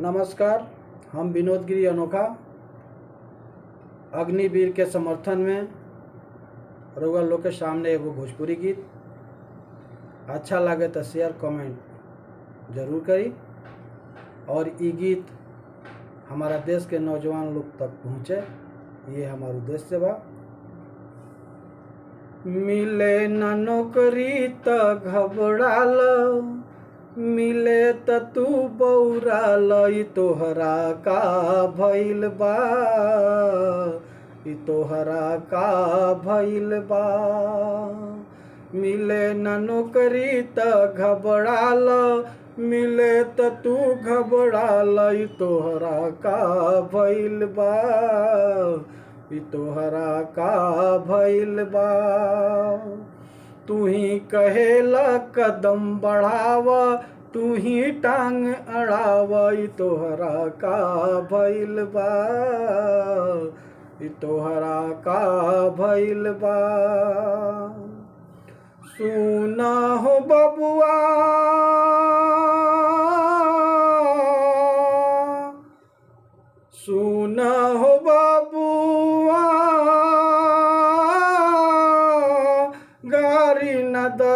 नमस्कार, हम विनोद गिरी अनोखा अग्निवीर के समर्थन में रउआ लोग के सामने एगो भोजपुरी गीत अच्छा लागे तो शेयर कमेंट जरूर करी और ई गीत हमारा देश के नौजवान लोग तक पहुँचे, ये हमारा उद्देश्य बा। मिले न नौकरी त घबराल, मिले त तू बौराल, ई तोहरा का भइल बा, ई तोहरा का भइल बा। मिले न नौकरी त घबराल, मिले त तू घबराल, ई तोहरा का भइल बा, ई तोहरा का भइल बा। तू ही कहेला कदम बढ़ाव, तू ही टांग अड़ाव, ई तोहरा का भइल बा, ई तोहरा का भइल बा। सुना हो बबुआ, सुना हो बबुआ, गारी न the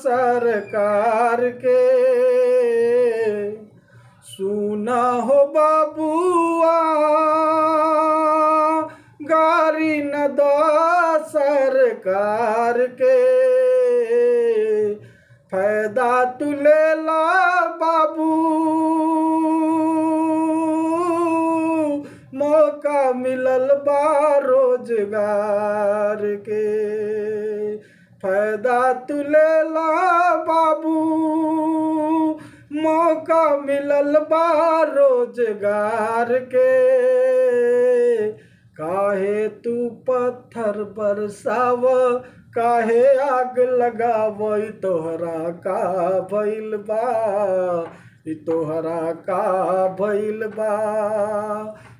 सरकार के। सुना हो बबुआ, गारी न the सरकार के। फायदा तू लेला बाबू, मौका मिलल बा रोजगार के। फायदा तू लेला बाबू, मौका मिलल बा रोजगार के। काहे तू पत्थर बरसाव, काहे आग लगाव, ई तोहरा का भइल बा, ई तोहरा का भइल बा।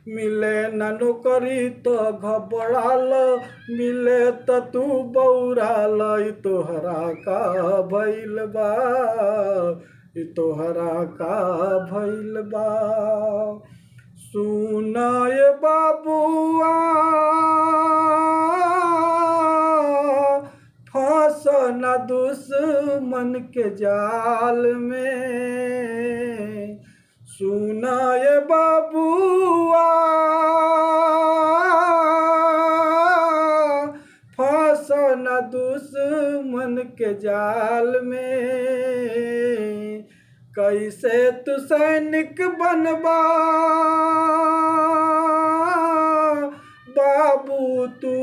मिले न नौकरी त घबराल, मिले त तू बौराल, ई तोहरा का भइल बा, ई तोहरा का भइल बा। सुनाए बाबुआ, फंस न दुश्मन के जाल में। सुनाए बाबुआ, फंस न दुश्मन के जाल में। कैसे तू सैनिक बनबा बाबू तू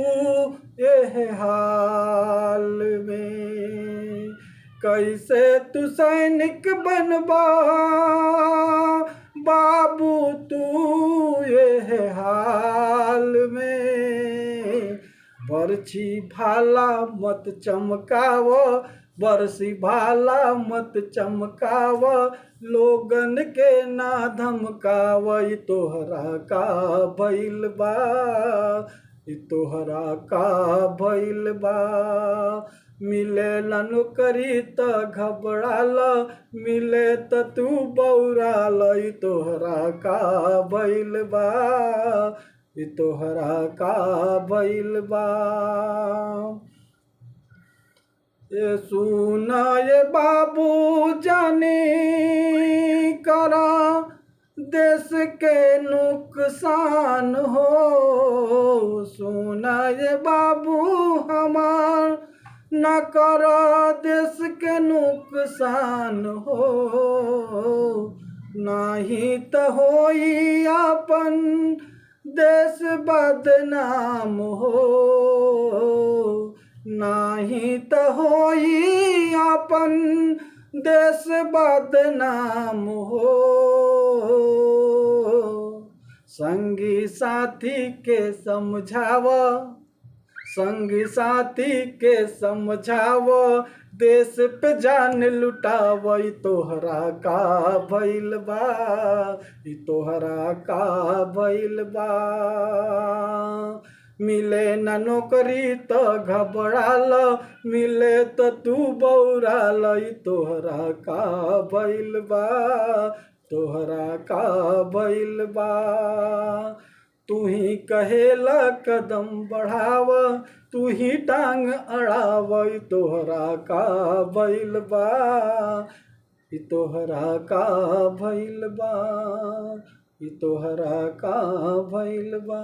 एह हाल में। कैसे तू सैनिक बनबा बाबू तू एह हाल में। बरछी भाला मत चमकाव, बरसी भाला मत चमकाव, लोगन के ना धमकाव, ई तोहरा का भइल बा, ई तोहरा का भइल बा। मिले न नौकरी त घबराल, मिले त तू बौराल, ई तोहरा का भइल बा, ई तोहरा का भइल बा। ये सुना ये बाबू जाने करा देश के नुकसान हो। सुना ये बाबू हमार न करा देश के नुकसान हो। नाही त होई अपन देश बदनाम हो, नाही त होई अपन देश बदनाम हो। संगी साथी के समझाव, संगी साथी के समझाव, देश पे जान लुटाव, ई तोहरा का भइल बा, ई तोहरा का भइल बा। मिले न नौकरी त घबराल, मिले त तू बौराल, ई तोहरा का भइल बा, तोहरा का भइल बा। तू ही कहेला कदम बढ़ाव, तू ही टांग अड़ाव, तोहरा का भइल बा, ई तोहरा का भइल बा, ई तोहरा का भइल बा।